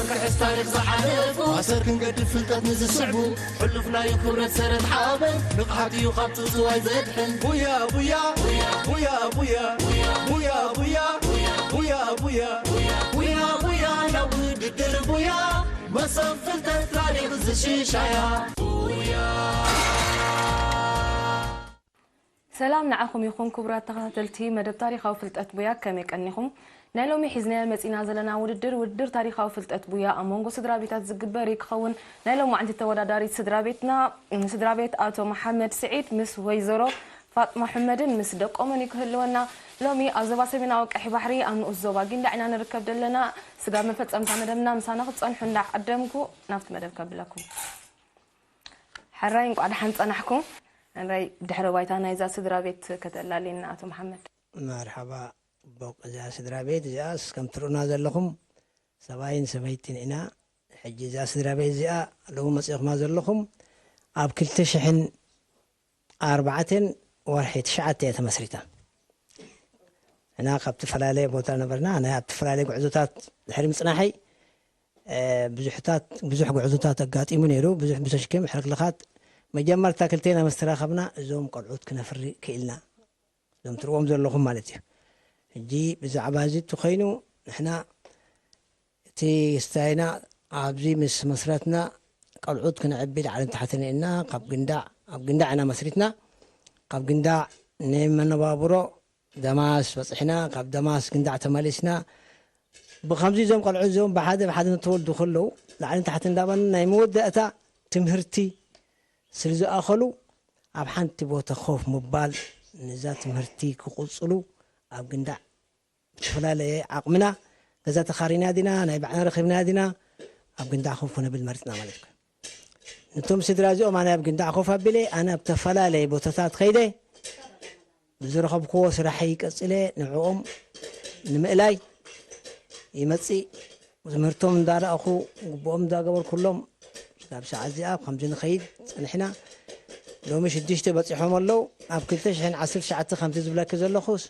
ክሕስ ታሪኽ ዝሓለፉ ኣሰር ክንገድፍ ፍልጠት ንዝስዕቡ ሕሉፍ ናይ ክብረት ሰረት ሓበን ንቕሓት እዩ ካብ ትእዝዋይ ዘድሕን ቡያ ቡያ ቡያ ቡያ ቡያ ቡያ ቡያ ቡያ ቡያ ቡያ ቡያ ቡያ ናብ ውድድር ቡያ መሰብ ፍልጠት ታሪኽ ዝሽሻያ ቡያ ሰላም ንዓኹም ይኹን ክቡራት ተኸታተልቲ መደብ ታሪኻዊ ፍልጠት ቡያ፣ ከመይ ቀኒኹም? ናይ ሎሚ ሒዝናዮ መጺና ዘለና ውድድር፣ ውድድር ታሪኻዊ ፍልጠት ቡያ ኣብ መንጎ ስድራ ቤታት ዝግበር እዩ ክኸውን። ናይ ሎማዕንቲ ተወዳዳሪት ስድራ ቤትና፣ ስድራ ቤት ኣቶ መሓመድ ስዒድ ምስ ወይዘሮ ፋጥማ ሕመድን ምስ ደቆምን እዩ ክህልወና። ሎሚ ኣብ ዞባ ሰሜናዊ ቀይሕ ባሕሪ ኣብ ንኡስ ዞባ ጊንዳዕ ኢና ንርከብ ዘለና። ስጋብ መፈጸምታ መደብና ምሳና ክትጸንሑ እንዳዓደምኩ ናብቲ መደብ ከብለኩም። ሕራይ እንቋዕ ደሓን ጸናሕኩም። ሕራይ ድሕረ ባይታ ናይዛ ስድራ ቤት ከተላልየና ኣቶ መሓመድ። መርሓባ ጽቡቕ እዛ ስድራ ቤት እዚኣስ ከም ትርእና ዘለኹም ሰብኣይን ሰበይትን ኢና። ሕጂ እዛ ስድራ ቤት እዚኣ ሎሚ መጺእኹማ ዘለኹም ኣብ ክልተ ሽሕን ኣርባዕተን ወርሒ ትሽዓተ እያ ተመስሪታ። ንሕና ካብ ዝተፈላለየ ቦታ ነበርና። ኣነ ኣብ ዝተፈላለየ ጉዕዞታት ድሕሪ ምጽናሐይ ብዙሕታት ብዙሕ ጉዕዞታት ኣጋጢሙ ነይሩ። ብዙሕ ብተሽክም ሕርክልኻት መጀመርታ ክልቴና ምስ ተራኸብና እዞም ቆልዑት ክነፍሪ ክኢልና። እዞም ትርእዎም ዘለኹም ማለት እዩ። ሕጂ ብዛዕባ እዚ እንተኾይኑ ንሕና እቲ ስታይና ኣብዚ ምስ መስረትና ቆልዑት ክነዕቢ ላዕልን ታሕትን ኢልና ካብ ግንዳዕ ኣብ ግንዳዕ ኢና መስሪትና። ካብ ግንዳዕ ንመነባብሮ ደማስ በፅሕና፣ ካብ ደማስ ግንዳዕ ተመሊስና። ብኸምዚ እዞም ቆልዑ እዚኦም ብሓደ ብሓደ ንተወልዱ ከለዉ ላዕልን ታሕትን እንዳበልና ናይ መወዳእታ ትምህርቲ ስለ ዝኣኸሉ ኣብ ሓንቲ ቦታ ኮፍ ምባል ነዛ ትምህርቲ ክቕፅሉ ኣብ ግንዳዕ ብዝፈላለየ ዓቕምና ገዛ ተኻሪና ዲና ናይ ባዕልና ረኺብና ዲና ኣብ ግንዳዕ ኮፍ ክነብል መሪፅና ማለት እዩ። ነቶም ስድራ እዚኦም ኣነ ኣብ ግንዳዕ ኮፍ ኣቢለ ኣነ ኣብ ተፈላለየ ቦታታት ከይደ ብዝረኸብክዎ ስራሐይ ቀፂለ ንዕኦም ንምእላይ ይመፅእ። ትምህርቶም እንዳረኣኹ ግቡኦም እንዳገበርኩሎም ክሳብ ሰዓት እዚኣ ከምዚ ንኸይድ ፀኒሕና። ሎሚ ሽዱሽተ በፂሖም ኣለዉ። ኣብ ክልተ ሽሕን ዓሰርተ ትሽዓተ ከምቲ ዝብለኪ ዘለኹስ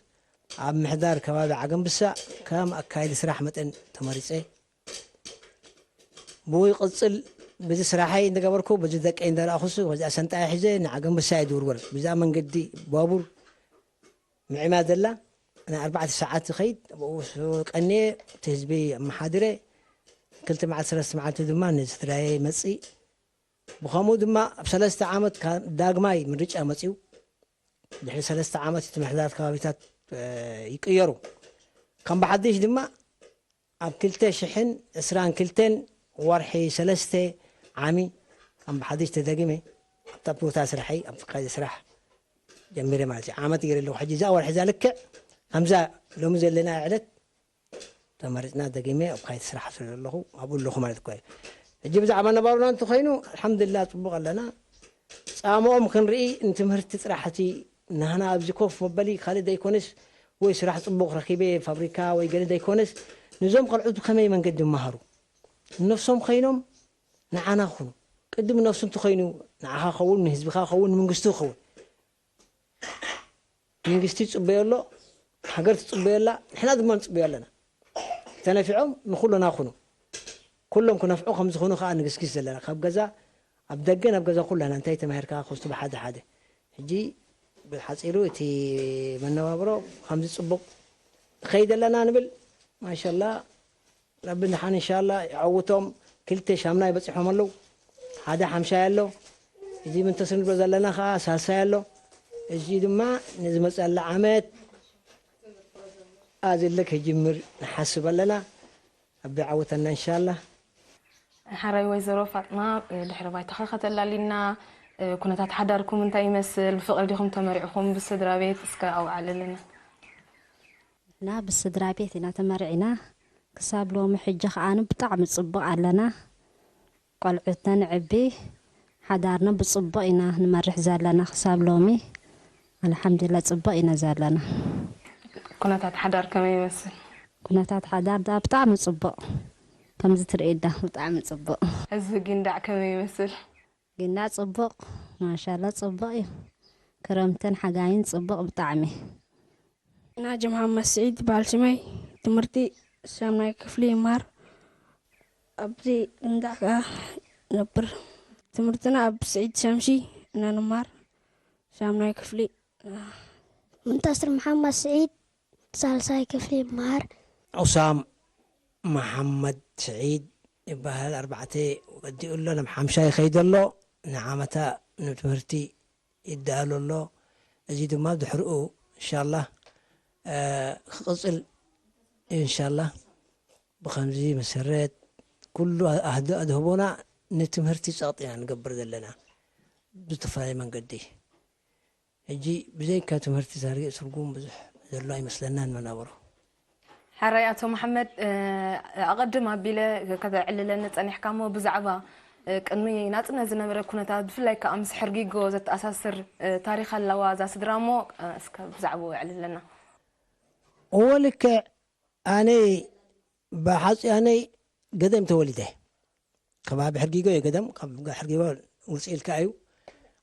ኣብ ምሕዳር ከባቢ ዓገምብሳ ከም ኣካያዲ ስራሕ መጠን ተመሪፀ። ብኡ ይቕፅል። በዚ ስራሐይ እንዳገበርኩ በዚ ደቀይ እንዳረኣኹስ በዚኣ ሰንጣይ ሒዘ ንዓገምብሳ እየ ዝውርወር። ብዛ መንገዲ ባቡር ምዒማ ዘላ ናይ ኣርባዕተ ሰዓት ይኸይድ። ኣብኡ ቀንየ እቲ ህዝቢ ኣመሓድረ። ክልተ መዓልቲ ሰለስተ መዓልቲ ድማ ንስድራየ መፅእ። ብኸምኡ ድማ ኣብ ሰለስተ ዓመት ዳግማይ ምርጫ መፅኡ። ድሕሪ ሰለስተ ዓመት እቲ ምሕዳር ከባቢታት ይቅየሩ። ከም ብሓድሽ ድማ ኣብ ክልተ ሽሕን ዕስራን ክልተን ወርሒ ሰለስተ ዓሚ ከም ብሓድሽ ተደጊመ ኣብታ ቦታ ስራሐይ ኣብ ፍቃድ ስራሕ ጀሚረ ማለት እዩ። ዓመት ገይረ ኣለኹ። ሕጂ እዛ ወርሒ እዛ ልክዕ ከምዛ ሎሚ ዘለና ዕለት ተመሪፅና ደጊመ ኣብ ካይት ስራሕ ስለ ዘለኹ ኣብኡ ኣለኹ ማለት እኮ እዩ። ሕጂ ብዛዕባ ነባሩና እንተኮይኑ ኣልሓምዱሊላ ፅቡቅ ኣለና። ፃምኦም ክንርኢ ንትምህርቲ ጥራሕ እቲ ናህና ኣብዚ ኮፍ መበሊ ካልእ ዘይኮነስ ወይ ስራሕ ፅቡቅ ረኪበ ፋብሪካ ወይ ገለ ዘይኮነስ ንዞም ቆልዑት ብከመይ መንገዲ ይመሃሩ ንነፍሶም ኮይኖም ንዓና ክኹኑ ቅድም ነፍሱ እንተኮይኑ ንዓኻ ኸውን ንህዝብኻ ኸውን ንመንግስቲ ክኸውን መንግስቲ ይፅበዮ ኣሎ፣ ሃገር ትፅበዮ ኣላ፣ ንሕና ድማ ንፅበዮ ኣለና። ተነፊዖም ንኩልና ኩኑ። ኩሎም ክነፍዑ ከም ዝኾኑ ከዓ ንግስግስ ዘለና። ካብ ገዛ ኣብ ደገ ናብ ገዛ ኩላና እንታይ ተማሂርካ ከስቱ ብሓደ ሓደ። ሕጂ ብሓፂሩ እቲ መነባብሮ ከምዚ ፅቡቕ ንኸይድ ኣለና ንብል። ማሻላ ረቢ ድሓን እንሻላ ይዐውቶም። ክልተ ሻምናይ በፂሖም ኣለዉ። ሓደ ሓምሻይ ኣሎ። እዚ ምንተስ ንብሎ ዘለና ከዓ ሳልሳይ ኣሎ። እዚ ድማ ንዝመፀላ ዓመት ኣዝለ ክጅምር ንሓስብ ኣለና። ረቢ ይዓውተና እንሻላ። ሓራይ ወይዘሮ ፋጥማ ድሕሪ ባይታኻ ከተላሊና ኩነታት ሓዳርኩም እንታይ ይመስል? ብፍቕሪ ዲኹም ተመሪዕኹም? ብስድራ ቤት እስከ ኣውዓልልና። እና ብስድራ ቤት ኢና ተመርዒና ክሳብ ሎሚ ሕጂ ከዓኑ ብጣዕሚ ፅቡቕ ኣለና። ቆልዑትና ንዕቢ ሓዳርና ብፅቡቕ ኢና ንመርሕ ዘለና ክሳብ ሎሚ ኣልሓምዱላ ፅቡቕ ኢና ዘለና። ኩነታት ሓዳር ከመይ ይመስል? ኩነታት ሓዳር ዳ ብጣዕሚ ፅቡቕ ከምዚ ትርኢ ዳ ብጣዕሚ ፅቡቕ። ህዝቢ ጊንዳዕ ከመይ ይመስል? ጊንዳዕ ፅቡቕ ማሻላ ፅቡቕ እዩ። ክረምትን ሓጋይን ፅቡቕ ብጣዕሚ። ናጂ መሓመድ ስዒድ ይበሃል ሽመይ። ትምህርቲ ሻምናይ ክፍሊ ይመሃር። ኣብዚ እንዳ ከኣ ነብር። ትምህርትና ኣብ ስዒድ ሸምሺ ኢና ንማር። ሻምናይ ክፍሊ። ሙንታስር መሓመድ ስዒድ ሳልሳይ ክፍሊ ይመሃር። ዑሳም መሓመድ ስዒድ ይበሃል። ኣርባዕተ ወዲኡ ኣሎ፣ ናብ ሓምሻይ ይኸይድ ኣሎ። ንዓመታ ንትምህርቲ ይዳሎ ኣሎ። እዚ ድማ ድሕርኡ እንሻላ ክቕፅል እዩ። እንሻላ ብኸምዚ መሰረት ኩሉ ኣህዶ ኣድህቦና ንትምህርቲ ፀቕጢ ኢና ንገብር ዘለና ብዝተፈላለየ መንገዲ። ሕጂ ብዘይካ ትምህርቲ ዛርጊ ትርጉም ብዙሕ ዘሎ ኣይመስለናን መናብሮ። ሓራይ ኣቶ መሓመድ፣ ኣቐድም ኣቢለ ከተዕልለኒ ጸኒሕካ እሞ ብዛዕባ ቅድሚ ናጽነት ዝነበረ ኩነታት፣ ብፍላይ ከኣ ምስ ሕርጊጎ ዘተኣሳስር ታሪኽ ኣለዋ እዛ ስድራ እሞ፣ እስከ ብዛዕባኡ ኣዕልለና። እወ ልክዕ። ኣነ ብሓፂ ኣነ ገደም ተወሊደ። ከባቢ ሕርጊጎ እየ ገደም፣ ካብ ሕርጊጎ ውፅእ ኢልካ እዩ።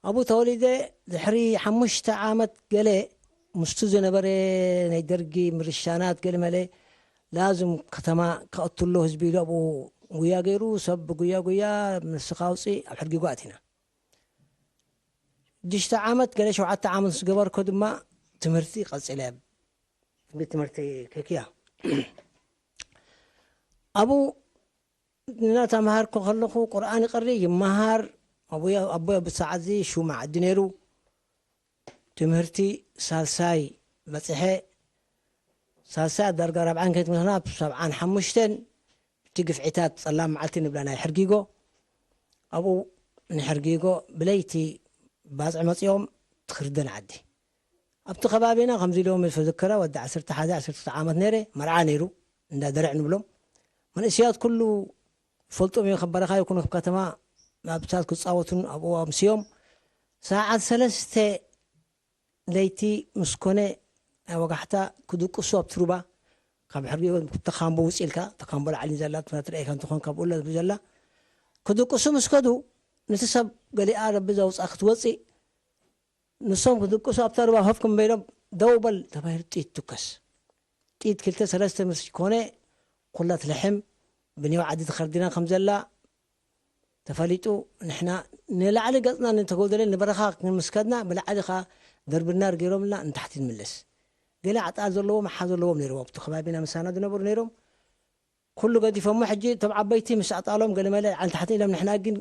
ኣብኡ ተወሊደ። ድሕሪ ሓሙሽተ ዓመት ገለ ምስቱ ዝነበረ ናይ ደርጊ ምርሻናት ገለ መለ ላዝም ከተማ ከእትሎ ህዝቢ ኢሉ ኣብኡ ጉያ ገይሩ፣ ሰብ ብጉያ ጉያ ንስኻ ውፅእ ኣብ ሕርጊጎ ኣቲና። ሽዱሽተ ዓመት ገለ ሸውዓተ ዓመት ምስ ገበርኮ ድማ ትምህርቲ ቀፂለ። ቤት ትምህርቲ ኬክያ ኣብኡ እናተምሃርኩ ከለኹ ቁርኣን ይቐሪ ይመሃር። ኣቦይ ኣቦይ ኣብ ሰዓት እዚ ሹም ዓዲ ነይሩ። ትምህርቲ ሳልሳይ በፅሐ። ሳልሳይ ኣብ ዳርጋ ራብዓን ከይትመለስና ኣብ ሰብዓን ሓሙሽተን እቲ ግፍዒታት ፀላም መዓልቲ ንብላ ናይ ሕርጊጎ ኣብኡ ንሕርጊጎ ብለይቲ ባፅዕ መፂኦም ትኽርደን ዓዲ ኣብቲ ከባቢና ከምዚ ኢሎም ዝዝከረ ወዲ ዓሰርተ ሓደ ዓሰርተ ክልተ ዓመት ነይረ መርዓ ነይሩ እንዳ ደርዕ ንብሎም መንእስያት ኩሉ ፈልጦም እዮም ከበረኻ ይኩኑ ካብ ከተማ ናብታት ክፃወቱን ኣብኡ ኣምስዮም ሰዓት ሰለስተ ለይቲ ምስ ኮነ ናይ ወጋሕታ ክድቅሱ ኣብቲ ሩባ ካብ ሕርጊ ተካምቦ ውፅእ ኢልካ ተካምቦ ላዕሊ ዘላ ትረአካ እንትኾን ካብኡ ዘላ ክድቅሱ ምስ ከዱ ነቲ ሰብ ገሊኣ ረቢ ዘውፅኣ ክትወፅእ ንሶም ክድቅሱ ኣብታ ሩባ ኮፍ ክምበሎም ደው በል ተባሂሉ ጥይት ትከስ ጥይት ክልተ ሰለስተ ምስ ኮነ ኩላ ትልሕም ብኒው ዓዲ ተኸርዲና ከም ዘላ ተፈሊጡ ንሕና ንላዕሊ ገፅና ንተጎደለ ንበረኻ ክንምስከድና ብላዕሊ ኸዓ ደርብናር ገይሮምልና ንታሕቲ ንምለስ ገለ ዓጣል ዘለዎም ኣሓ ዘለዎም ነይሮም ኣብቲ ከባቢና ምሳና ዝነበሩ ነይሮም ኩሉ ገዲፎሞ ሕጂ እቶም ዓበይቲ ምስ ኣጣሎም ገለመለ ንታሕቲ ኢሎም ንሕና ግን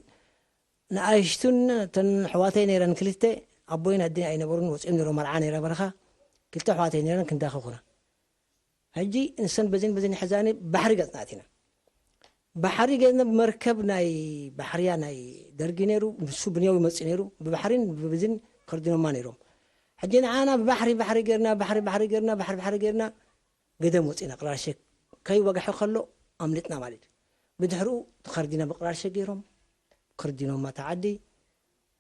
ንኣይሽቱን ተን ኣሕዋተይ ነይረን ክልተ ኣቦይን ኣደይ ኣይነበሩን ወፂኦም ነይሮም መርዓ ነይረ በረኻ ክልተ ኣሕዋተይ ነይረን ክንዳኸኹና ሕጂ ንሰን በዚን በዚን ሕዛኒ ባሕሪ ገፅና ኣቲና ባሕሪ ገፅና ብመርከብ ናይ ባሕርያ ናይ ደርጊ ነይሩ ንሱ ብንያው ይመፅእ ነይሩ ብባሕሪን ብብዝን ከርድኖማ ነይሮም ሕጂ ንዓና ብባሕሪ ባሕሪ ገርና ባሕሪ ባሕሪ ገርና ባሕሪ ባሕሪ ገርና ገደም ወፂና ቅራርሸ ከይወግሐ ከሎ ኣምልጥና ማለት እዩ ብድሕሪኡ ተኸርዲና ብቅራርሸ ገይሮም ከርዲኖማ ተዓዲ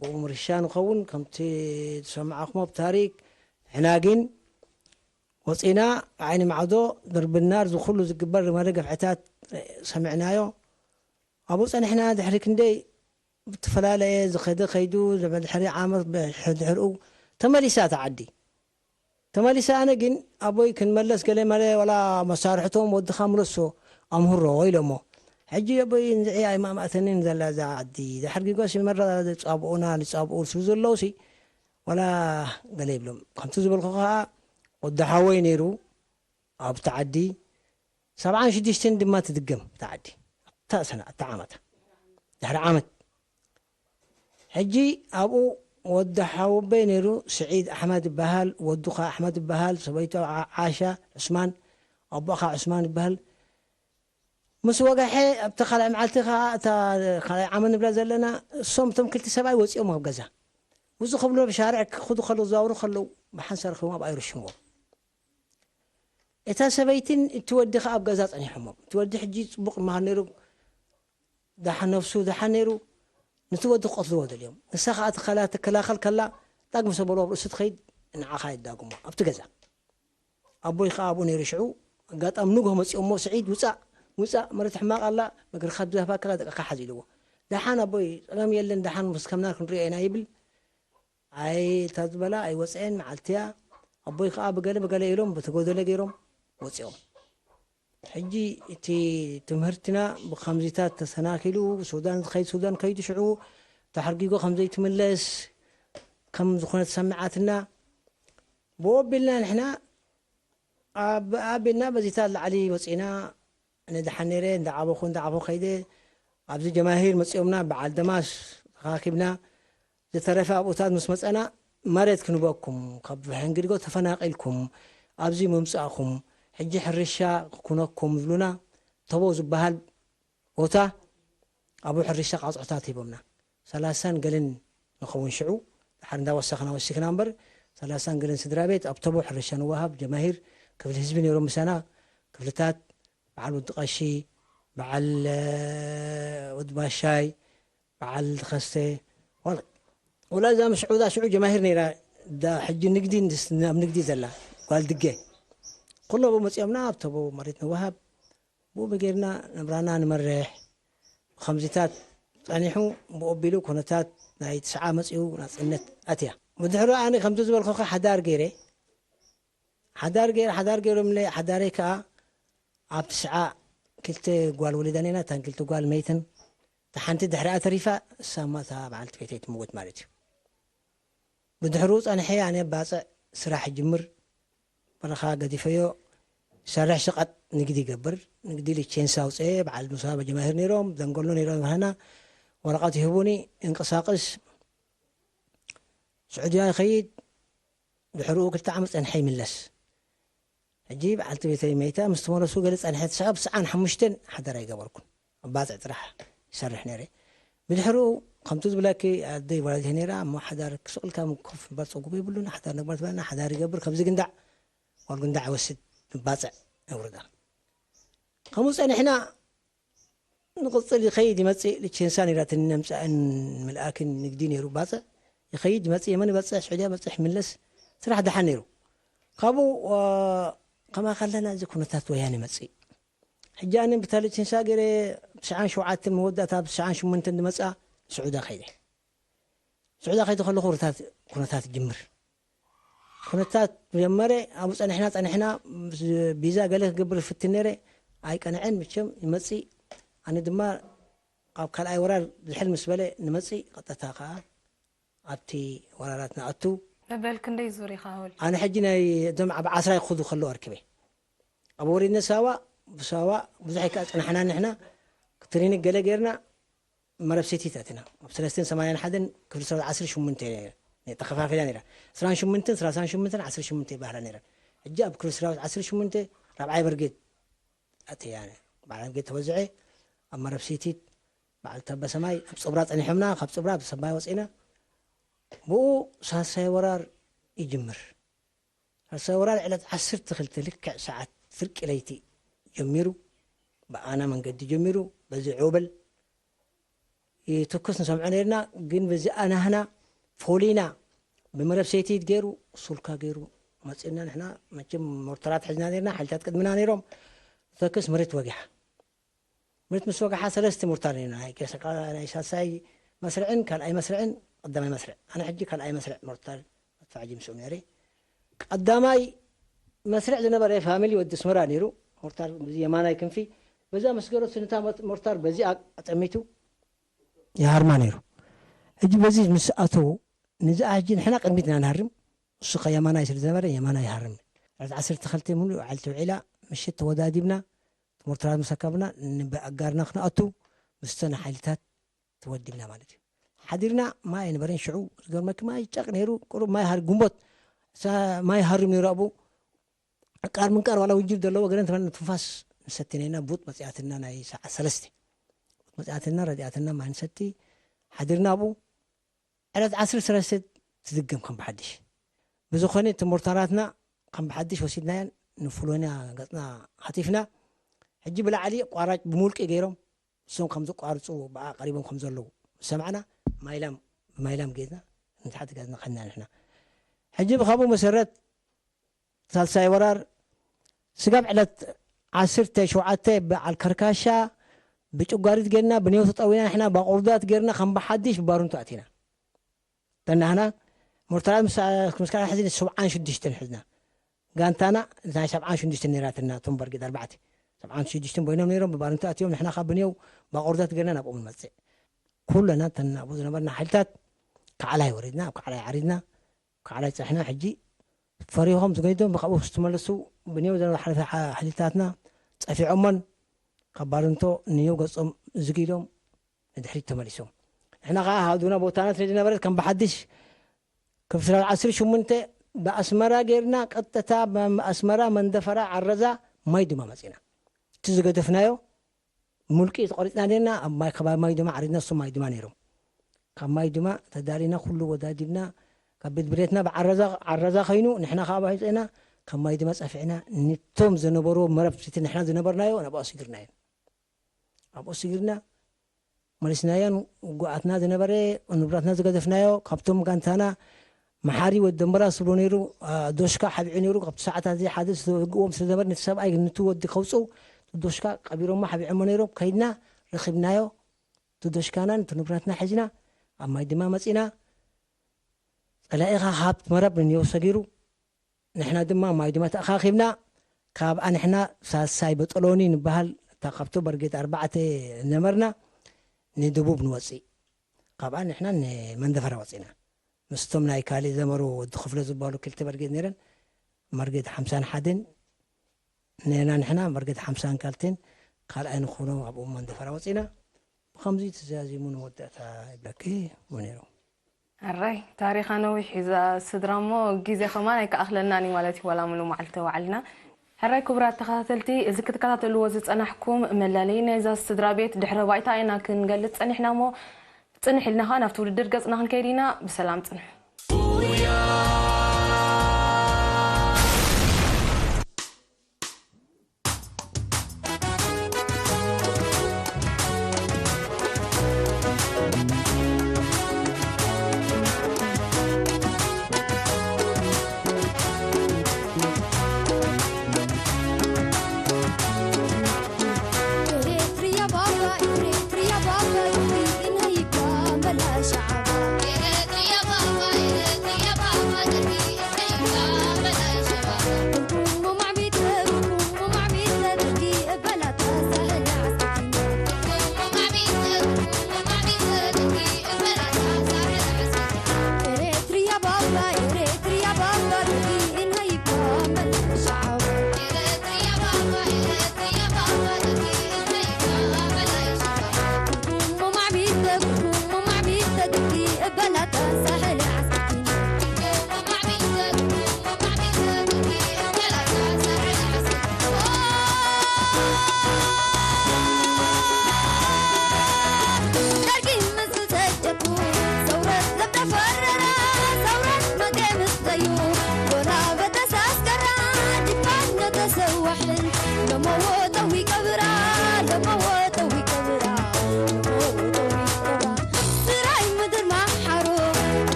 ብኡ ምርሻ ንኸውን ከምቲ ዝሰማዕኹሞ ብታሪክ ሕና ግን ወፂና ዓይኒ ማዕዶ ድርብናር ዝኩሉ ዝግበር መለ ገፍዕታት ሰሚዕናዮ ኣብኡ ፀኒሕና ድሕሪ ክንደይ ብተፈላለየ ዝኸደ ከይዱ ድሕሪ ዓመት ድሕሪኡ ተመሊሳ እታ ዓዲ ተመሊሰ ኣነ ግን ኣቦይ ክንመለስ ገለ መለ ዋላ መሳርሕቶም ወድኻ ምለሶ ኣምህሮ ኢሎሞ ሕጂ ኣቦይ ንዝዒ ኣይማእማእተንን ዘላ እዛ ዓዲ ድሕር ጊጎ ሲመራ ዝፃብኡና ዝፃብኡ ስሉ ዘለውሲ ዋላ ገለ ይብሎም ከምቲ ዝበልኩ ከዓ ወዲ ሓወይ ነይሩ ኣብቲ ዓዲ ሰብዓን ሽዱሽተን ድማ ትድገም እታ ዓዲ ኣብታ ሰና ኣብታ ዓመታ ድሕሪ ዓመት ሕጂ ኣብኡ ወዲ ሓወቦይ ነይሩ ስዒድ ኣሕመድ ይበሃል ወዱ ከዓ ኣሕመድ ይበሃል ሰበይቱ ዓሻ ዑስማን ኣቦኻ ዑስማን ይበሃል ምስ ወግሐ ኣብቲ ካልኣይ መዓልቲ ከዓ እታ ካልኣይ ዓመት ንብላ ዘለና እሶም እቶም ክልተ ሰብኣይ ወፂኦም ኣብ ገዛ ውዚ ክብሎ ብሻርዕ ክኽዱ ከለዉ ዝዛውሩ ከለዉ ብሓንሳር ክዎም ኣብ ኣይረሽምዎም እታ ሰበይትን እቲ ወዲ ከዓ ኣብ ገዛ ፀኒሖሞም እቲ ወዲ ሕጂ ፅቡቅ ይመሃር ነይሩ ደሓን ነብሱ ደሓን ነይሩ ነቲ ወዲ ክቀትልዎ ደልዮም ንሳ ከዓ ትከላ ትከላኸል ከላ ዳግም ሰበሉ ኣብ ርእሱ ትኸይድ ንዓኻ የዳግሞ ኣብቲ ገዛ ኣቦይ ከዓ ኣብኡ ነይሩ ሽዑ ኣጋጣሚ ንግሆ መፂኦሞ ስዒድ ውፃእ ውፃእ መሬት ሕማቕ ኣላ መግርካ ብዛፋካ ደቅካ ሓዝ ኢልዎ ደሓን ኣቦይ ፀገም የለን ደሓን ምስ ከምና ክንሪኦ ኢና ይብል ኣይ እታ ዝበላ ኣይወፀኤን መዓልቲ እያ ኣቦይ ከዓ ብገለ ብገለ ኢሎም በቲ ጎደለ ገይሮም ወፂኦም ሕጂ እቲ ትምህርትና ብኸምዚታት ተሰናኪሉ፣ ሱዳን ዝኸይድ ሱዳን ከይዱ፣ ሽዑ ተሓርጊጎ ከም ዘይትምለስ ከም ዝኾነ ተሰሚዓትና። ብኡ ኣቢልና ንሕና ኣብ ኣቢልና በዚታት ላዕሊ ወፂና። ንድሓን ነይረ እንዳዓበኹ እንዳዓበኹ ከይደ። ኣብዚ ጀማሂር መፂኦምና፣ በዓል ደማስ ተኻኪብና። ዝተረፈ ኣብኡታት ምስ መፀና፣ መሬት ክንበኩም፣ ካብ ሕንግድጎ ተፈናቂልኩም ኣብዚ ምምፃእኹም፣ ሕጂ ሕርሻ ክኩነኩም ዝብሉና፣ ተቦ ዝበሃል ቦታ ኣብኡ ሕርሻ ቃፅዖታት ሂቦምና። ሰላሳን ገልን ንኸውን ሽዑ፣ ድሓር እንዳወሰኽና ወሲኽና እምበር፣ ሰላሳን ገልን ስድራ ቤት ኣብ ተቦ ሕርሻ ንወሃብ። ጀማሂር ክፍሊ ህዝቢ ነይሮም ምሳና፣ ክፍልታት፣ በዓል ወዲ ቀሺ፣ በዓል፣ እ፣ ወዲ ባሻይ፣ በዓል ከስተ፣ ዋላ፣ ዋላ እዛ ምስ ሽዑ፣ እዛ ሽዑ ጀማሂር ነይራ፣ እዛ ሕጂ ንግዲ፣ ንስ-፣ ኣብ ንግዲ ዘላ ጓል ድገ። ኩሎም መፂኦምና፣ ኣብ ተቦ መሬት ንወሃብ። ብኡ ጌርና ናብራና ንመርሕ። ብኸምዚታት ጸኒሑ፣ ብኡ ኣቢሉ ኩነታት ናይ ትስዓ መጺኡ ናጽነት ኣትያ። ብድሕሪኡ ኣነ ከምቲ ዝበልኩኻ ሓዳር ገይረ። ሓዳር ገይረ፣ ሓዳር ገይሮምለይ፣ ሓዳረይ ከኣ ኣብ ትስዓ ክልተ ጓል ወሊዳ ነይራ፣ እተን ክልተ ጓል መይተን፣ እታ ሓንቲ ድሕሪኣ ተሪፋ፣ እሳ እማ እታ በዓልቲ ቤተይ ትምውት ማለት እዩ። ብድሕሩ ጸንሐ ኣነ ባጽዕ ስራሕ ይጅምር፣ በረኻ ገዲፈዮ፣ ይሰርሕ ሸቐጥ ንግዲ ይገብር። ንግዲ ሊቼንስ ኣውጽኤ፣ በዓል ምሳ በጀማሂር ነይሮም፣ ደንገሎ ነይሮም፣ ይብሃና ወረቐት ይህቡኒ፣ እንቀሳቕስ፣ ስዑድያ ይኸይድ፣ ድሕሪኡ ክልተ ዓመት ጸንሐ ይምለስ። ሕጂ በዓልቲ ቤተይ መይታ፣ ምስ ተመለሱ ገለ ጸንሐ፣ ትስዓ፣ ብትስዓን ሓሙሽተን ሓዳር ኣይገበርኩን። ኣብ ባጽዕ ጥራሕ ይሰርሕ ነይረ። ብድሕሪኡ፣ ከምቲ ዝብለኪ፣ ኣደይ ወላዲት ነይራ፣ እሞ ሓዳር ክስቕ ኢልካ ኮፍ ምባል ጸጉቡ የብሉን፣ ሓዳር ንግበር ትበለና፣ ሓዳር ይገብር፣ ከምዚ ግንዳዕ፣ ጓል ግንዳዕ ይወስድ፣ ንባጽዕ ነውርዳ። ከምኡ ጸኒሕና፣ ንቕጽል ይኸይድ ይመጽእ፣ ልቼንሳ ነይራትኒ፣ ነምጽኣን ምልኣክን ንግዲ ነይሩ፣ ባጽዕ ይኸይድ ይመጽእ፣ የመን ይበጽሕ፣ ስዑድያ ይበጽሕ፣ ይምለስ፣ ስራሕ ደሓን ነይሩ። ካብኡ፣ ዋ፣ ከማ ከለና እዚ ኩነታት ወያነ ይመጽእ። ሕጂ ኣነ ብታ ልቼንሳ ገይረ ትስዓን ሸውዓተን መወዳእታ፣ ትስዓን ሸሞንተን ዝመጽኣ ስዑዳ ከይደ። ስዑዳ ከይደ ከለኹ ኩነታት፣ ኩነታት ይጅምር። ኩነታት ጀመረ፣ ኣብኡ ጸኒሕና፣ ጸኒሕና፣ ቢዛ ገለ ክገብር ይፍትን ነይረ፣ ኣይቀንዐን፣ መቸም ይመጽእ። ኣነ ድማ ኣብ ካልኣይ ወራር ዝሕል ምስ በለ ንመጽእ፣ ቀጥታ ከኣ ኣብቲ ወራራት ንኣቱ። በበል ክንደይ ዙር ኢኻ ወልድ? ኣነ ሕጂ ናይ እዞም ኣብ ዓስራ ይኸዱ ከለዉ ኣርኪበ። ኣብ ወሪድና ሳዋ፣ ብሳዋ ብዙሕ ኣይከኣ ጸናሕና ንሕና፣ ትሬኒንግ ገለ ጌርና፣ መረብ ሲቲ ኣቲና። ኣብ ሰለስትን ሰማንያን ሓደን ክፍሊ ሰራዊት ዓሰርተ ሸሞንተ ተኸፋፊላ ነይራ። ዕስራን ሸሞንተን፣ ሰላሳን ሸሞንተን፣ ዓሰርተ ሸሞንተ ይበሃላ ነይረን። ሕጂ ኣብ ክፍሊ ሰራዊት ዓሰርተ ሸሞንተ ራብዓይ ብርጌድ ኣትያ። በዓል ብርጌድ ተወዝዐ፣ ኣብ መረብ ሲቲት፣ በዓል ተበሰማይ፣ ኣብ ጽብራ ጸኒሖምና፣ ካብ ጽብራ ብሰማይ ወጺና። ብኡ ሳልሳይ ወራር ይጅምር። ሳልሳይ ወራር ዕለት ዓሰርተ ክልተ ልክዕ ሰዓት ፍርቂ ለይቲ ጀሚሩ፣ ብኣና መንገዲ ጀሚሩ፣ በዚ ዑበል ይትኩስ ንሰምዖ ነይርና፣ ግን በዚ ኣናህና ፎሊና፣ ብመረብ ሰይቲት ገይሩ፣ ሱልካ ገይሩ መጺእና። ንሕና መቸም ሞርተራት ሒዝና ነይርና፣ ሓይልታት ቅድምና ነይሮም። ተክስ መሬት ወጊሓ። መሬት ምስ ወግሓ ሰለስተ ሞርታር ነይርና፣ ናይ ገሰቃ፣ ናይ ሳልሳይ መስርዕን ካልኣይ መስርዕን ቀዳማይ መስርዕ። ኣነ ሕጂ ካልኣይ መስርዕ ሞርታር መድፋዕ ጅምስኡ ነይረ። ቀዳማይ መስርዕ ዝነበረ ፋሚሊ ወዲ ኣስመራ ነይሩ። ሞርታር በዚ የማናይ ክንፊ፣ በዛ መስገሮ ስንታ ሞት-፣ ሞርታር በዚ ኣ-፣ ኣጠሚቱ ይሃርማ ነይሩ። ሕጂ በዚ ምስ ኣተዉ፣ ንዚኣ ሕጂ ንሕና ቅድሚትና ንሃርም፣ እሱ ከ የማናይ ስለ ዝነበረ የማናይ ይሃርም። ዕለት ዓሰርተ ክልተ ሙሉእ በዓልቲ ውዒላ፣ ምሽት ተወዳዲብና፣ ሞርታራት ምስ ኣካብና፣ ንብኣጋርና ክንኣቱ፣ ምስተን ሓይልታት ተወዲብና ማለት እዩ። ሓዲርና፣ ማይ ኣይነበረን ሽዑ፣ ዝገርመኪ ማይ ጨቕ ነይሩ፣ ቁሩብ ማይ ሃር-፣ ግንቦት፣ ሳ-፣ ማይ ሃርም ነይሩ ኣብኡ። ዕቃር ምንቃር ዋላ ውጅብ ዘለዎ ገለ እንተበልና ትንፋስ ንሰቲ ነይና፣ ቡጥ መጺኣትና ናይ ሰዓት ሰለስተ። ቡጥ መጺኣትና፣ ረዲኣትና፣ ማይ ንሰቲ። ሓዲርና ኣብኡ። ዕለት ዓሰርተ ሰለስተ ትድገም ከም ብሓድሽ። ብዝኾነ እቲ ሞርታራትና ከም ብሓድሽ ወሲድናየን፣ ንፍሎንያ ገጽና ሃቲፍና። ሕጂ ብላዕሊ ቋራጭ ብምውልቂ ገይሮም፣ እሶም ከም ዝቋርጹ ብኣ ቀሪቦም ከም ዘለዉ ምስ ሰማዕና፣ ማይላም፣ ብማይላም ጌዝና ንታሕቲ ገጽና ከድና ንሕና። ሕጂ ብኸብኡ መሰረት ሳልሳይ ወራር ስጋብ ዕለት ዓሰርተ ሸውዓተ በዓል ከርካሻ ብጭጓሪት ጌርና፣ ብኔው ተጠዊና፣ ንሕና ባቑርዳት ጌርና፣ ከም ብሓድሽ ብባሩንቱ ኣቲና። ተናህና ሞርታራት ምስ፣ ምስ ካልኣት ሕዚ ሰብዓን ሽዱሽተን ሒዝና። ጋንታና ናይ ሰብዓን ሽዱሽተን ነይራትና፣ እቶም በርጌድ ኣርባዕተ። ጠብዓን ሽዱሽትን ኮይኖም ነይሮም፣ ብባርንቶ ኣትዮም፣ ንሕና ካብ ብንየው ባቆርዛት ገርና ናብኦም ንመጽእ። ኩለና እተን ኣብኡ ዝነበርና ሓይልታት ከዓላይ ወሪድና፣ ኣብ ከዓላይ ዓሪድና፣ ኣብ ከዓላይ ጸሕና። ሕጂ ፈሪሆም ዝገይዶም ብካብኡ ዝተመለሱ ብንየው ዝነበሩ ሓይልታትና ጸፊዖሞን ካብ ባርንቶ ንየው ገጾም ዝግ ኢሎም ንድሕሪት ተመሊሶም። ንሕና ከኣ ሃዱና ቦታና ስለ ዝነበረት ከም ብሓድሽ ክፍስራ ዓሰርተ ሸሞንተ ብኣስመራ ጌርና ቀጥታ ኣስመራ መንደፈራ ዓረዛ ማይ ድማ መጺና። እቲ ዝገደፍናዮ ሙልቂ ተቆሪጽና ኔርና ኣብ ማይ፣ ከባቢ ማይ ድማ ዓሪድና፣ እሱ ማይ ድማ ነይሮም። ካብ ማይ ድማ ተዳሊና ኩሉ ወዳዲብና ካብ ቤት ብሬትና ብዓረዛ፣ ዓረዛ ኸይኑ ንሕና ከዓ ባሂፅና ካብ ማይ ድማ ጸፊዕና ንቶም ዝነበርዎ መረብ እቲ ንሕና ዝነበርናዮ ናብኡ ኣስጊርናዮ። ኣብኡ ስጊርና መሊስናዮን ውጉኣትና ዝነበረ ንብረትና ዝገደፍናዮ ካብቶም ጋንታና መሓሪ ወዲ ደንበራ ዝብሎ ነይሩ። ዶሽካ ሓቢዑ ነይሩ። ካብቲ ሰዓታት እዚ ሓደ ዝግዎም ስለ ዝነበረ ነቲ ሰብኣይ ነቲ ወዲ ከውፅኡ ዶሽካ ቀቢሮሞ ሓቢዖሞ ነይሮም። ከይድና ረኺብናዮ እቲ ዶሽካናን እቲ ንብረትና ሒዝና ኣብ ማይ ድማ መፂና። ፀላኢኻ ካብ መረብ ንንየው ሰጊሩ ንሕና ድማ ማይ ድማ ተኣኻኺብና። ካብኣ ንሕና ሳሳይ በጠሎኒ ንበሃል እታ ካብቶ በርጌድ ኣርባዕተ ነበርና ንደቡብ ንወፅእ። ካብኣ ንሕና ንመንደፈራ ወፂና ምስቶም ናይ ካሊእ ዘመሩ ወዲ ክፍለ ዝበሃሉ ክልተ በርጌድ ነይረን። መርጌድ ሓምሳን ሓደን ነና ንሕና መርጌድ ሓምሳን ካልቴን ካልኣይ ንኾኖ ኣብኡ መንደፈራ ወፂና። ብኸምዚ ተዛዚሙ ንመወዳእታ ይብለኪ ነይሩ። ኣራይ ታሪኻ ነዊሕ እዩ እዛ ስድራ እሞ ግዜ ከማን ኣይከኣኽለናን እዩ ማለት እዩ ዋላ ምሉ መዓልቲ ተዋዕልና። ሕራይ ክቡራት ተኸታተልቲ እዚ ክትከታተልዎ ዝጸናሕኩም መላለይ ናይዛ ስድራ ቤት ድሕረ ባይታ ኢና ክንገልጽ ጸኒሕና እሞ ጽንሕ ኢልና ኸኣ ናብቲ ውድድር ገጽና ክንከይድ ኢና። ብሰላም ጽንሑ።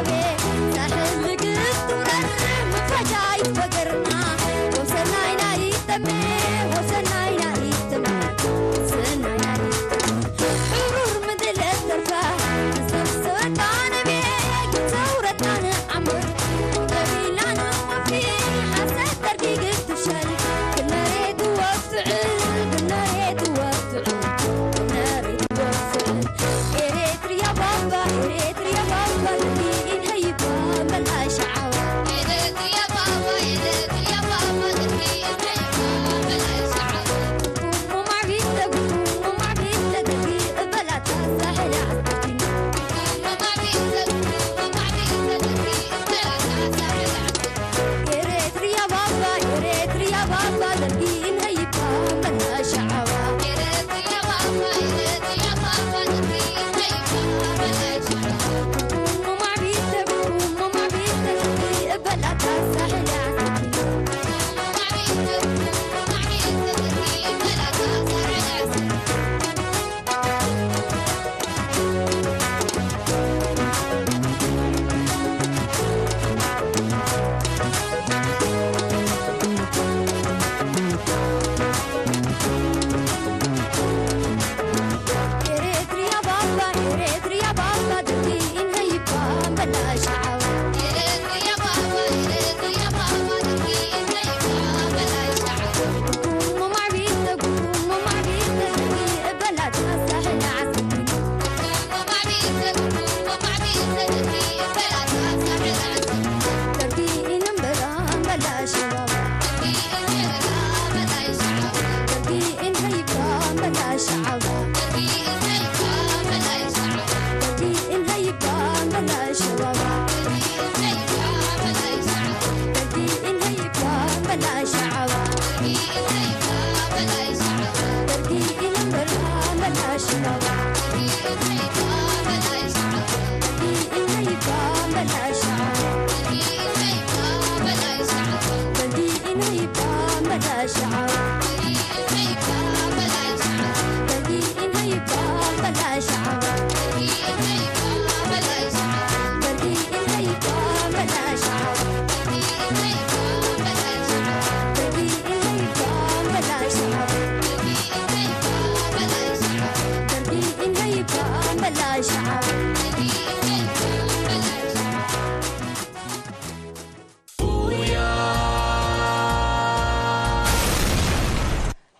ሳሕል ልግስ ትውረር መፋጃ ይትበገርና ወሰናይና ይጠመ ወሰናይና ይጠመ ሰናይና ይጠመ ሕሩር ምድለት ተርፋ ንሰብሰበካ ነቤ ሰውረትና ንዓምር ተቢልና ንወፊ ሓሰት ደርጊ ግትሻል ክነሬ ትወፍዕል ክነሬ ትወፍዕል ክነሬ ትወፍዕል ኤሬትርያ ባባ ኤሬትርያ ባባ ልኪ ኢንሀይባ መላሻ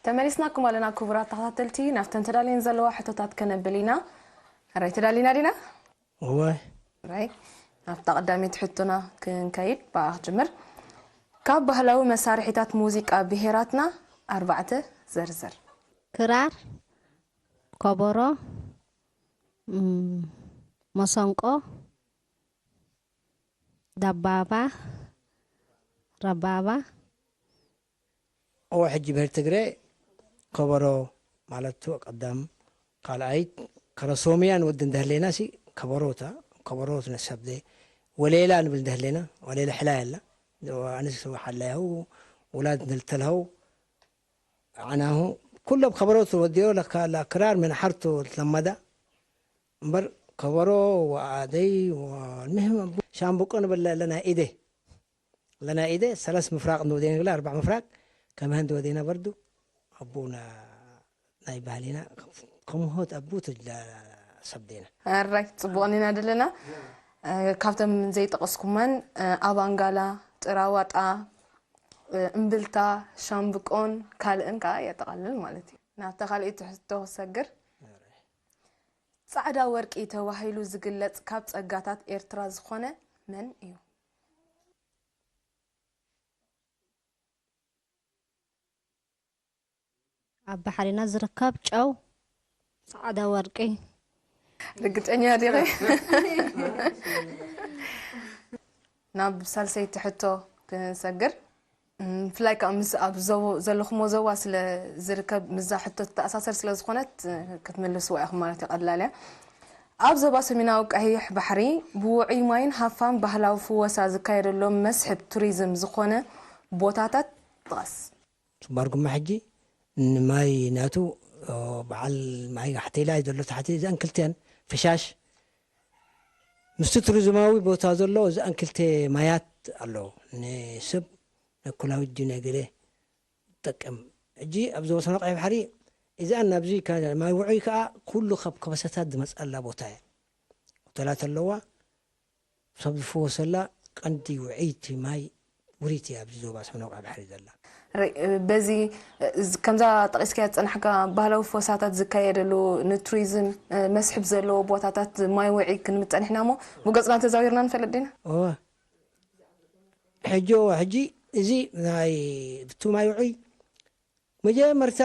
ተመሊስናኩም ኣለና ክቡራት ተኸታተልቲ። ናብተን ተዳልየን ዘለዋ ሕቶታት ከነብል ኢና። ሕራይ ተዳሊና ዲና? እወ። ሕራይ። ናብታ ቀዳመይቲ ሕቶና ክንከይድ ብኣ ክጅምር። ካብ ባህላዊ መሳርሒታት ሙዚቃ ብሄራትና ኣርባዕተ ዘርዝር። ክራር፣ ከበሮ፣ መሰንቆ፣ ዳባባ፣ ረባባ። እወ ሕጂ ብሄር ትግረ ከበሮ ማለት ቀዳም ካልኣይት ከረሶምያ ንወዲ እንደህሌና ሲ ከበሮታ ከበሮት ነሰብደ ወሌላ ንብል እንደህሌና ወሌላ ሕላ ያላ ኣንስ ሓላያሁ ውላድ ንልተልሃው ዓናሁ ኩሎም ከበሮት ወዲኦ ለካ ክራር ምን ሓርቶ ለመዳ እምበር ከበሮ ወኣደይ ወልምህም ሻምብቆ ንብል ለና ኢደ ለና ኢደ ሰለስ ምፍራቅ ንወዴን ግላ ኣርባ ምፍራቅ ከመህን ወዴና በርዱ ኣቡና ናይ ባህሊና ከመሆት ኣቡ ትጅላ ሰብዴና ኣራይ ጽቡቅ ኒና ደለና ካብቶም ዘይጠቀስኩመን ኣባንጋላ ጥራዋጣ እምብልታ ሻምብቆን ካልእን ከዓ የጠቃልል ማለት እዩ ናብታ ካልእ ትሕቶ ክሰግር ጻዕዳ ወርቂ ተባሂሉ ዝግለጽ ካብ ጸጋታት ኤርትራ ዝኾነ መን እዩ? ኣብ ባሕሪና ዝርከብ ጨው፣ ጻዕዳ ወርቂ። ርግጸኛ ዲኺ? ናብ ሳልሰይቲ ሕቶ ክንሰግር። ብፍላይ ከዓ ምስ ኣብ ዘለኹሞ ዞባ ስለ ዝርከብ ምስዛ ሕቶ ትተኣሳሰር ስለ ዝኾነት ክትምልስዋ ኢኹም ማለት እዩ ቀላል እያ። ኣብ ዞባ ሰሜናዊ ቀይሕ ባሕሪ ብውዑይ ማይን ሃፋን ባህላዊ ፍወሳ ዝካየደሎም መስሕብ ቱሪዝም ዝኾነ ቦታታት ጥቐስ። ሱባር ጉማ ሕጂ ንማይ ናቱ በዓል ማይ ሓተይላ እዩ ዘሎ ታሕቲ እዘን ክልቲኣን ፍሻሽ ምስቲ ቱሪዝማዊ ቦታ ዘሎ እዚኣን ክልተ ማያት ኣሎ። ንሰብ ንኩላዊት ድዩ ናይ ገለ ዝጠቅም። ሕጂ ኣብ ዞባ ሰሜን ቀይሕ ባሕሪ እዚኣን ናብዚ ከ-፣ ማይ ውዑይ ከኣ ኩሉ ካብ ከበሳታት ዝመጽኣላ ቦታ እያ። ሆተላት ኣለዋ። ሰብ ዝፍወሰላ ቀንዲ ውዕይቲ ማይ ውሪት እያ ኣብዚ ዞባ ሰሜን ቀይሕ ባሕሪ ዘላ። ረ-፣ በዚ፣ እ፣ ከምዛ ጠቒስካያ ዝጸናሕካ ባህላዊ ፈወሳታት ዝካየደሉ ንቱሪዝም፣ እ፣ መስሕብ ዘለዎ ቦታታት ማይ ውዒ ክንብል ጸኒሕና እሞ ብገጽና ተዛዊርና ንፈልጥ ዲና? እወ። ሕጂ፣ እወ፣ ሕጂ እዚ ናይ ብቱ ማይ ውዑይ መጀመርታ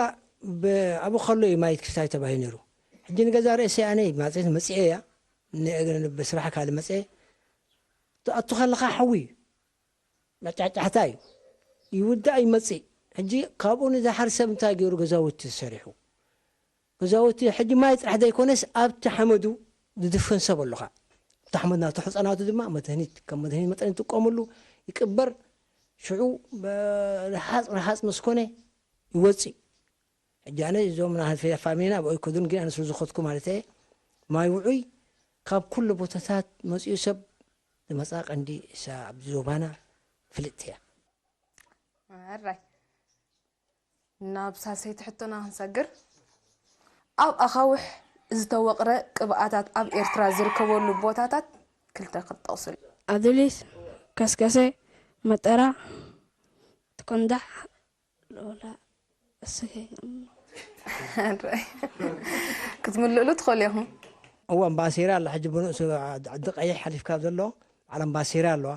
ብ-፣ ኣብኡ ከሎ እዩ ማይ ክስታይ ተባሂሉ ነይሩ። ሕጂ ንገዛ ርእሰይ ኣነ ማጽሬት መጽኤ እያ። ን-፣ ብስራሕ ካልእ መጽኤ። ትኣቱ ከለኻ ሓዊ እዩ። መጫጫሕታ እዩ። ይውዳእ ይመጽእ። ሕጂ ካብኡ ንዝሓር ሰብ እንታይ ገይሩ ገዛውቲ ሰሪሑ? ገዛውቲ ሕጂ ማይ ጥራሕ ዘይኮነስ ኣብቲ ሓመዱ ዝድፈን ሰብ ኣለኻ። ኣብቲ ሓመድ ናቱ ሕጸናቱ ድማ መድሃኒት፣ ከም መድሃኒት መጠን ይጥቀምሉ፣ ይቅበር። ሽዑ ብ-፣ ረሃጽ፣ ረሃጽ ምስ ኮነ ይወጽእ። ሕጂ ኣነ እዞም ናህፈያ ፋሚሊና ብኦይ ከዱን ግን ኣነ ስለ ዝኸድኩ ማለት እየ። ማይ ውዑይ ካብ ኩሉ ቦታታት መጺኡ ሰብ ዝመጻ ቀንዲ እሳ ኣብዚ ዞባና ፍልጥቲ እያ። ኣራይ። ናብ ሳልሰይቲ ሕቶና ክንሰግር። ኣብ ኣኻውሕ ዝተወቕረ ቅብኣታት ኣብ ኤርትራ ዝርከበሉ ቦታታት ክልተ ክትጠቕሱል። ኣዱሊስ፣ ከስከሰ፣ መጠራ፣ ትኮንዳሕ፣ ሎላ፣ እስከ። ኣራይ። ክትምልእሉ ትኽእሉ ኢኹም። እዋ፣ ኣምባሴራ ኣላ። ሕጂ ብንእሱ ዓዲ ቀይሕ ሓሊፍካ ዘሎ በዓል ኣምባሴራ ኣለዋ።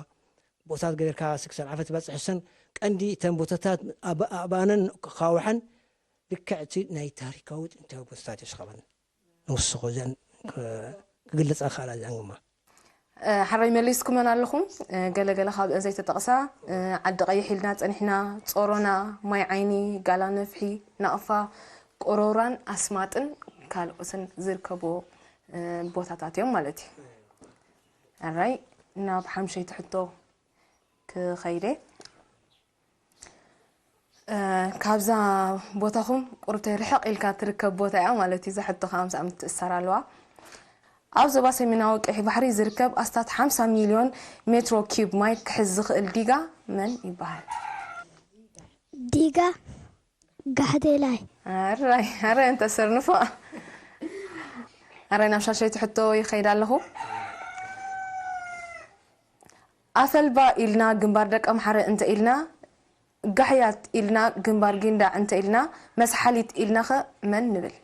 ቦታት ገይርካ ስክሰን ዓፈት ትበጽሕ። እሰን ቀንዲ እተን ቦታታት ኣብ-፣ ኣባነን ካውሐን ልክዕ እቲ ናይ ታሪካዊ ጥንታዊ ቦታታት እዩ ዝኸውን። ንውስኹ እዘን ክ-፣ ክግለጻ ክኣላ እዘን ግማ። እ፣ ሓራይ መሊስኩመን ኣለኹም። እ፣ ገለ ገለ ካብአን ዘይተጠቕሳ፣ እ፣ ዓዲ ቀይሕ ኢልና ጸኒሕና፣ ጾሮና፣ ማይ ዓይኒ፣ ጋላ ነፍሒ፣ ናቕፋ፣ ቆሮራን ኣስማጥን ካልኦትን ዝርከብዎ፣ እ፣ ቦታታት እዮም ማለት እዩ። ኣራይ፣ ናብ ሓምሸይቲ ሕቶ ክኸይደ። እ፣ ካብዛ ቦታኹም ቁሩብተይ ርሕቕ ኢልካ ትርከብ ቦታ እያ ማለት እዩ። እዛ ሕቶ ከዓ ምስኣ ምትእሰር ኣለዋ። ኣብ ዞባ ሰሜናዊ ቀይሕ ባሕሪ ዝርከብ ኣስታት ሓምሳ ሚልዮን ሜትሮ ኪዩብ ማይ ክሕዝ ዝኽእል ዲጋ መን ይበሃል? ዲጋ ጋሕዴላይ። ኣራይ፣ ኣራይ፣ እንተ ሰርንፎ። ኣራይ፣ ናብ ሻሸይቲ ሕቶ ይኸይድ ኣለኹ። ኣፈልባ ኢልና ግንባር ደቀምሓረ እንተ ኢልና፣ ጋሕያት ኢልና ግንባር ጊንዳዕ እንተ ኢልና፣ መስሓሊት ኢልናኸ መን ንብል?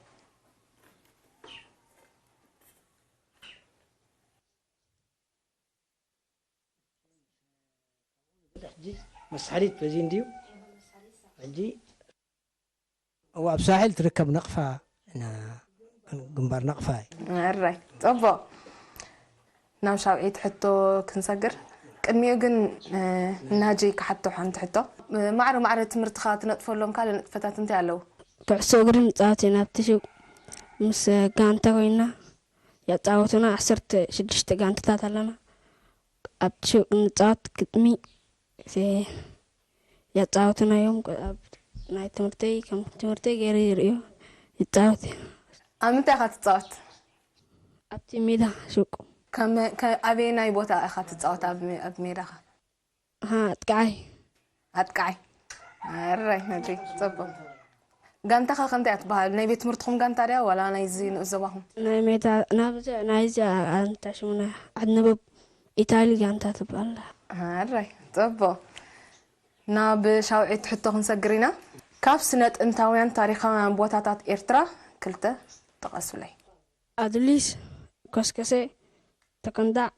ሕጂ መስሓሊት በዚ እንድዩ። ሕጂ እዋ፣ ኣብ ሳሕል ትርከብ ነቕፋ እና ግንባር ነቕፋ እዩ። ኣራይ፣ ጽቡቕ። ናብ ሻውዒት ሕቶ ክንሰግር። ቅድሚኡ ግን፣ እ፣ ናጂ ክሓቶ ሓንቲ ሕቶ። እ፣ ማዕረ ማዕረ ትምህርትኻ ትነጥፈሎም ካልእ ንጥፈታት እንታይ ኣለዉ? ኩዕሶ እግሪ ንጻወት ኢና ኣብቲ ሹቕ ምስ ጋንታ ኮይና። የጻወቱና ዓሰርተ ሽዱሽተ ጋንታታት ኣለና። ኣብቲ ሹቕ ንጻወት ግጥሚ፣ ሴ-፣ የጻወቱና እዮም። ኣብ ናይ ትምህርተይ፣ ከም ትምህርተይ ገይረ ይርእዮ፣ ይጻወት እየ። ኣብ ምንታይ ኢኻ ትጻወት? ኣብቲ ሜዳ ሹቕ። ከመ-፣ ከ-፣ ኣበየናይ ቦታ ኢኻ ትጻወት ኣብ ሜ-፣ ኣብ ሜዳኻ? ሃ፣ ኣጥቃዓይ። ኣጥቃዓይ። ኣራይ፣ ነዲ፣ ጽቡቕ። ጋንታኻ ከ እንታይ እያ ትበሃል? ናይ ቤት ትምህርትኹም ጋንታ ድያ ዋላ ናይዚ ንኡስ ዞባኹም? ናይ ሜዳ፣ ናብዚ፣ ናይዚ ኣንታ ሽሙና ዓድንበብ ኢታሊ ጋንታ ትበሃል። ኣራይ፣ ጽቡቕ። ናብ ሻውዒት ሕቶ ክንሰግር ኢና። ካብ ስነ ጥንታውያን ታሪኻውያን ቦታታት ኤርትራ ክልተ ጥቐሱለይ። ኣዱሊስ፣ ኮስከሰ፣ ተኮንዳዕ፣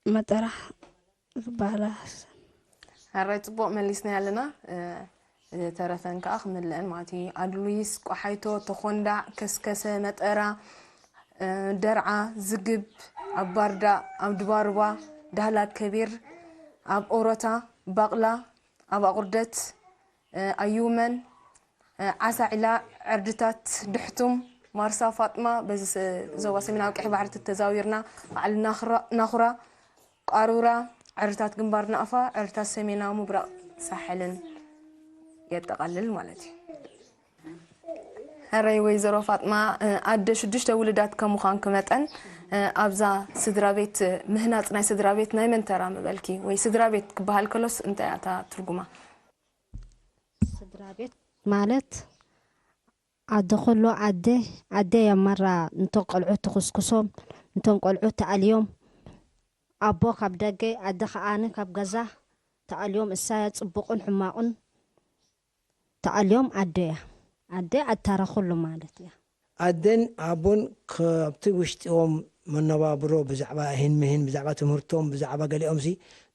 መጠራ ዝበሃላ። ኣራይ፣ ጽቡቕ መሊስና ኣለና። እ፣ ዝተረፈን ከኣ ክምልአን ማለት እዩ። ኣዱሊስ፣ ቆሓይቶ፣ ተኾንዳዕ፣ ከስከሰ፣ መጠራ፣ እ፣ ደርዓ፣ ዝግብ፣ ኣብ ባርዳ፣ ኣብ ድባርባ፣ ዳህላክ ከቢር፣ ኣብ ኦሮታ፣ ባቕላ፣ ኣብ ኣቑርደት፣ እ፣ ኣዩመን፣ እ፣ ዓሳ ዒላ፣ ዕርድታት፣ ድሕቱም፣ ማርሳ ፋጥማ፣ በዚ ስ-፣ ዞባ ሰሜናዊ ቀይሕ ባሕሪ ተዛዊርና፣ በዓል ናኽራ-፣ ናኹራ፣ ቃሩራ፣ ዕርድታት ግንባር ናቕፋ፣ ዕርድታት ሰሜናዊ ምብራቕ ሳሕልን የጠቓልል ማለት እዩ። ሕራይ ወይዘሮ ፋጥማ፣ እ፣ ኣደ ሽዱሽተ ውሉዳት ከም ምዃንኪ መጠን፣ ኣብዛ ስድራ ቤት ምህናጽ ናይ ስድራ ቤት ናይ መን ተራ ምበልኪ? ወይ ስድራ ቤት ክበሃል ከሎስ እንታይ እያ እታ ትርጉማ? ስድራ ቤት ማለት ኣደ ኩሉ ኣደ ኣደ እያ ማራ። ንቶም ቆልዑ ትኹስኩሶም፣ ንቶም ቆልዑ ተኣልዮም፣ ኣቦ ካብ ደገ ኣደ ከኣኒ ካብ ገዛ ተኣልዮም፣ እሳያ ጽቡቕን ሕማቕን ተኣልዮም ኣደ እያ። ኣደ ኣታራ ኩሉ ማለት እያ። ኣደን ኣቦን ካብቲ ውሽጢኦም መነባብሮ ብዛዕባ ሂን ምሂን ብዛዕባ ትምህርቶም ብዛዕባ ገሊኦም ሲ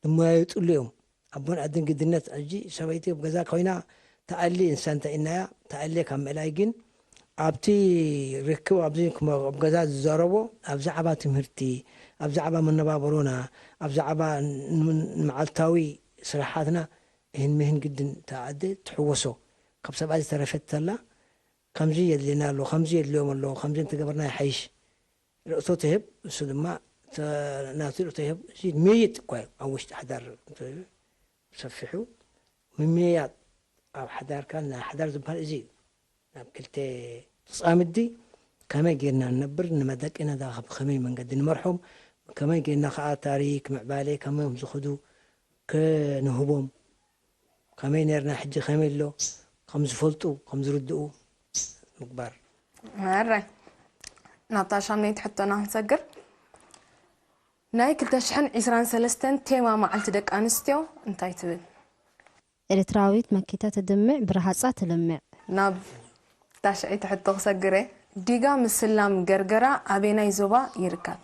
ዝመያየጥሉ እዮም። ኣቦን ኣደን ግድነት ሕጂ ሰበይቲ ኣብ ገዛ ኮይና ተኣሊ እንሳ እንተ ኢልናያ ተኣልየ ካብ ምእላይ ግን ኣብቲ ርክብ ኣብዚ ኣብ ገዛ ዝዛረቦ ኣብ ዛዕባ ትምህርቲ ኣብ ዛዕባ መነባብሮና ኣብ ዛዕባ ንመዓልታዊ ስራሓትና ይህን ምህን ግድን እታ ኣደ ትሕወሶ ካብ ሰብኣይ ዝተረፈት ተላ ከምዚ የድልየና ኣሎ ከምዚ የድልዮም ኣሎ ከምዚ እንተገበርና ይሓይሽ ርእቶ ትህብ እሱ ድማ ናቱ ርእቶ ይህብ እዚ ምይጥ እኳ እዩ ኣብ ውሽጢ ሓዳር ሰፊሑ ምምያጥ ኣብ ሓዳርካ ናይ ሓዳር ዝበሃል እዚ እዩ ናብ ክልተ ተፃምዲ ከመይ ጌርና ንነብር ንመደቂና ዳ ብከመይ መንገዲ ንመርሖም ከመይ ጌርና ከዓ ታሪክ ምዕባለ ከመይ ዝኽዱ ክንህቦም ከመይ ነርና ሕጂ ከመይ ኣሎ ከም ዝፈልጡ ከም ዝርድኡ ምግባር። ሕራይ ናብታ ሻምነይቲ ሕቶና ክንሰግር፣ ናይ ክልተ ሽሕን ዕስራን ሰለስተን ቴማ መዓልቲ ደቂ ኣንስትዮ እንታይ ትብል? ኤርትራዊት መኪተ ትድምዕ ብረሃጻ ትልምዕ። ናብ ታሽዐይቲ ሕቶ ክሰግር እየ። ዲጋ ምስላም ገርገራ ኣበየናይ ዞባ ይርከብ?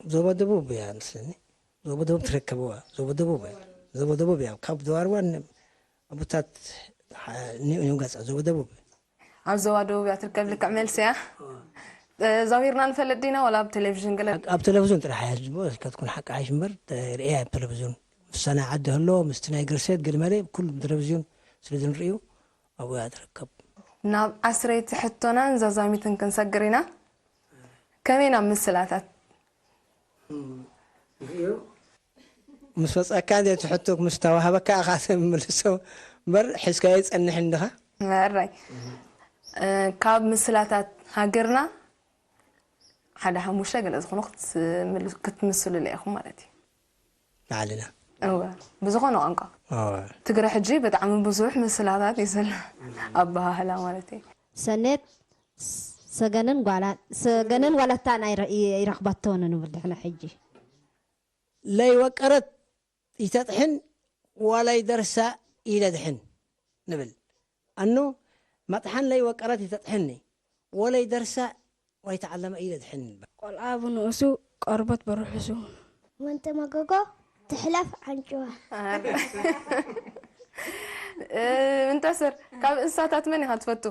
ዞባ ደቡብ እያ መስለኒ። ዞባ ደቡብ ትረከብዋ ዞባ ደቡብ እያ ዞባ ደቡብ እያ ካብ ድዋርዋ ኣቦታት ንውጋፃ ዞባ ደቡብ ኣብ ዞባ ደቡብ እያ ትርከብ። ልክዕ መልሲ እያ። ዛዊርና ንፈልጥ ዲና ዋላ ኣብ ቴሌቪዥን ገለ? ኣብ ቴሌቪዥን ጥራሕ እያ ዝቦ እስከትኩን ሓቂ ሓይሽ እምበር ርእያ ኣብ ቴሌቪዥን ምስታ ናይ ዓዲ ህሎ ምስቲ ናይ ግርሴት ገለመለ ኩሉ ብቴሌቪዥን ስለ ዝንርእዩ ኣብኡ እያ ትርከብ። ናብ ዓስረይቲ ሕቶናን ዛዛሚትን ክንሰግር ኢና። ከመይ ናብ ምስላታት? ምስ ወፃካ እንደ ትሕቶ ምስ ተዋህበካ ኢኻ ትምልሶ እምበር ሒዝካዮ ይፀንሕ እንድኻ። መራይ ካብ ምስላታት ሃገርና ሓደ ሓሙሽተ ገለ ዝኾኑ ክትምስሉለ ኢኹም ማለት እዩ። ባዕልና እወ ብዝኾነ ቋንቋ እወ ትግረ ሕጂ ብጣዕሚ ብዙሕ ምስላታት እዩ ዘሎ ኣበሃህላ ማለት እዩ። ሰኔት ሰገንን ጓላ ሰገንን ጓላታን ኣይረ- ይረኽባቶን ንብል ድሕና ሕጂ ለይወቀረት ይተጥሕን ዋላይደርሳ ኢለድሕን ንብል ኣኖ መጥሓን ለይወቀረት ይተጥሕኒ ወለይደርሳ ወይ ተዓለመ ኢለ ድሕን ንበል። ቆልዓ ብንኡሱ ቆርበት ብርሑሱ። ወንተ መጎጎ ትሕለፍ ዓንጭዋ። እንተስር ካብ እንስሳታት መን ኢኻ ትፈቱ?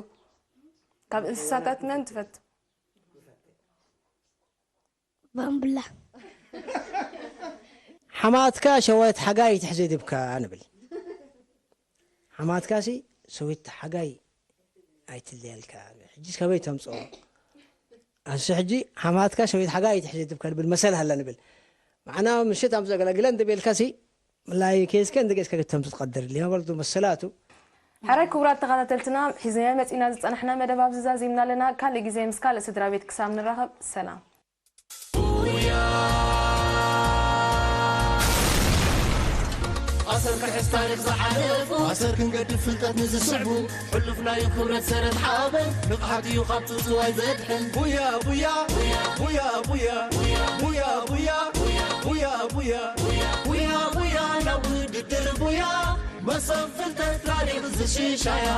ካብ እንስሳታት መን ትፈቱ? ባምቡላ። ሓማትካ ሸዊት ሓጋይ ትሕዘ ድብካ ንብል። ሓማትካሲ ሰዊት ሓጋይ ኣይትለየልካ ሕጂስ ከመይ ተምፅኦ ኣንስ ሕጂ ሓማትካ ሸዊት ሓጋይ ኣይትሕዘ ድብካ ንብል መሰል ሃላ ንብል። ማዕና ምሽት ኣምፅኦ ገላግለ እንተቤልካሲ ላይ ኬስከ እንተጌስከ ክተምፅ ትቀድር ሊመበልቱ መሰላቱ። ሕራይ ክቡራት ተኸታተልትና ሒዝናዮ መፂና ዝፀናሕና መደብ ኣብዚ ዛዚምና ኣለና። ካልእ ግዜ ምስ ካልእ ስድራ ቤት ክሳብ ንራኸብ ሰላም። ኣሰር ክሕዝ ታሪኽ ዝሓለፉ ኣሰር ክንገድፍ ፍልጠት ንዝስዕቡ ሕሉፍ ናይ ክብረት ሰረት ሓበን ንቕሓት እዩ ካብ ጽውጽዋይ ዘድሕን ቡያ ቡያ ቡያ ቡያ ቡያ ቡያ ቡያ ቡያ ቡያ ቡያ ናብ ውድድር ቡያ መሰብ ፍልጠት ታሪኽ ዝሽሻያ